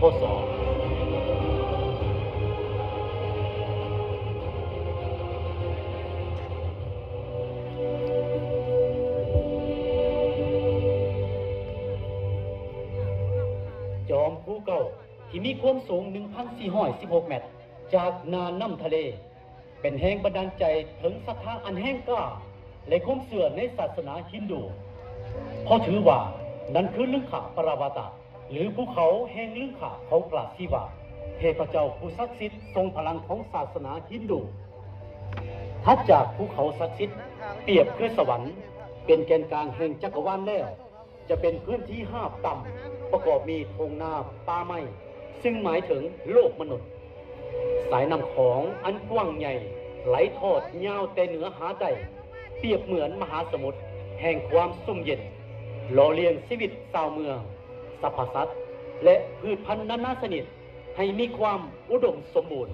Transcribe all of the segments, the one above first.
ພ.ສ. ຈອມພູເກົ່າທີ່ມີຄວາມສູງ ໜຶ່ງພັນສີ່ຮ້ອຍສິບຫົກແມັດ ຈາກໜ້ານ້ຳທະເລ ເປັນແຮງບັນດານໃຈເຖິງສັດທາອັນແຮງກ້າ ແລະ ຄວາມເຊື່ອໃນສາສະໜາຮິນດູ ເພາະຖືວ່ານັ້ນຄືລຶງຄະປະຣາວາຕະ ຫຼື ພູເຂົາແຫ່ງລຶງຄະຂອງພະສິວະ ເທບພະເຈົ້າຜູ້ສັກສິດຊົງພະລັງຂອງສາສະໜາຮິນດູ. ຖັດຈາກພູເຂົາສັກສິດ ປຽບຄືສະຫວັນ ເປັນແກ່ນກາງແຫ່ງຈັກກະວານແລ້ວ ຈະເປັນພື້ນທີ່ຮາບຕ່ຳ ປະກອບມີທົ່ງນາ ປ່າໄມ້ ຊຶ່ງໝາຍເຖິງໂລກມະນຸດ. ສາຍນ້ຳຂອງອັນກວ້າງໃຫຍ່ໄຫຼທອດຍາວແຕ່ເໜືອຫາໃຕ້ ປຽບເໝືອນມະຫາສະໝຸດແຫ່ງຄວາມຊຸ່ມເຢັນ ຫຼໍ່ລ້ຽງຊີວິດຊາວເມືອງ, ສັບພະສັດ ແລະ ພືດພັນນານາຊະນິດ ໃຫ້ມີຄວາມອຸດົມສົມບູນ.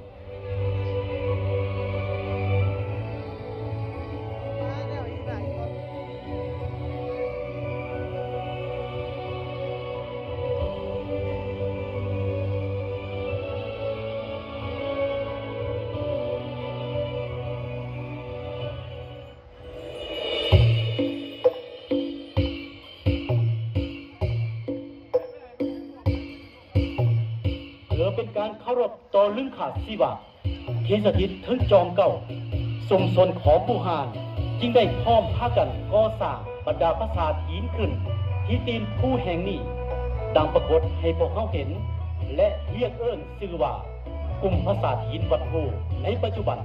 ເພື່ອເປັນການເຄົາລົບຕໍ່ລຶງຄະຊີວະທີ່ສະຖິດເທິງຈອມເກົ້າ, ຊຸມຊົນຂອງບູຮານຈຶ່ງໄດ້ພ້ອມພາກັນກໍ່ສ້າງບັນດາປາສາດຫີນຂຶ້ນທີ່ຕີນພູແຫ່ງນີ້, ດັ່ງປາກົດໃຫ້ພວກເຮົາເຫັນ ແລະ ຮຽກເອີ້ນຊື່ວ່າ ກຸ່ມປາສາດຫີນວັດພູໃນປັດຈຸບັນ.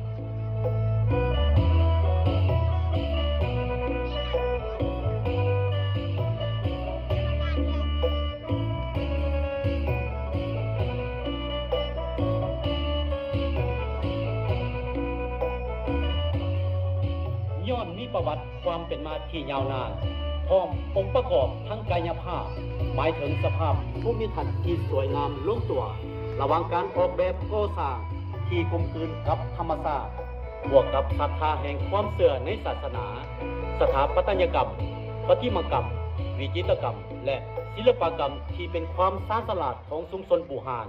ຍ້ອນມີປະຫວັດຄວາມເປັນມາທີ່ຍາວນານ, ພ້ອມອົງປະກອບທາງກາຍະພາບ, ໝາຍເຖິງສະພາບພູມິທັດທີ່ສວຍງາມລົງຕົວ ລະຫວ່າງການອອກແບບກໍ່ສ້າງທີ່ກົມກືນກັບທຳມະຊາດ, ບວກກັບສັດທາແຫ່ງຄວາມເຊື່ອໃນສາສະໜາ, ສະຖາປັດຕະຍະກຳ, ປະຕິມາກຳ, ວິຈິດຕະກຳ ແລະ ສິລະປະກຳທີ່ເປັນຄວາມຊານສະຫຼາດຂອງຊຸມຊົນບູຮານ,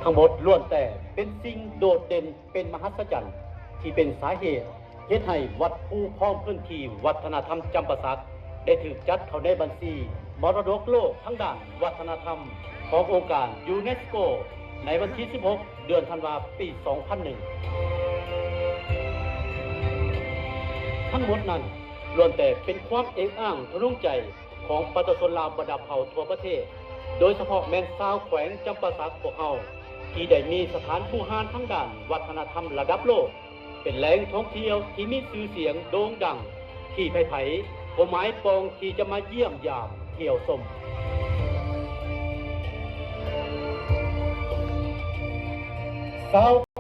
ທັງໝົດລ້ວນແຕ່ເປັນສິ່ງໂດດເດັ່ນເປັນມະຫັດສະຈັນ ທີ່ເປັນສາເຫດ ເຮັດໃຫ້ວັດພູຄອງພື້ນທີ່ວັດທະນະທຳຈຳປາສັກ ໄດ້ຖືກຈັດເຂົ້າໃນບັນຊີມໍລະດົກໂລກທາງດ້ານວັດທະນະທຳຂອງອົງການຢູເນສໂກ ໃນວັນທີສິບຫົກ ເດືອນທັນວາ ປີສອງພັນໜຶ່ງ. ທັງໝົດນັ້ນ ລ້ວນແຕ່ເປັນຄວາມເອກອ້າງທະນົງໃຈ ຂອງປະຊາຊົນລາວບັນດາເຜົ່າທົ່ວປະເທດ, ໂດຍສະເພາະແມ່ນຊາວແຂວງຈຳປາສັກພວກເຮົາ ທີ່ໄດ້ມີສະຖານບູຮານທາງດ້ານວັດທະນະທຳລະດັບໂລກ, ເປັນແຫຼ່ງທ່ອງທ່ຽວທີ່ມີຊື່ສຽງໂດ່ງດັງ, ທີ່ໃຜໆກໍໝາຍປອງທີ່ຈະມາຢ້ຽມຢາມທ່ຽວຊົມ. ຊາວ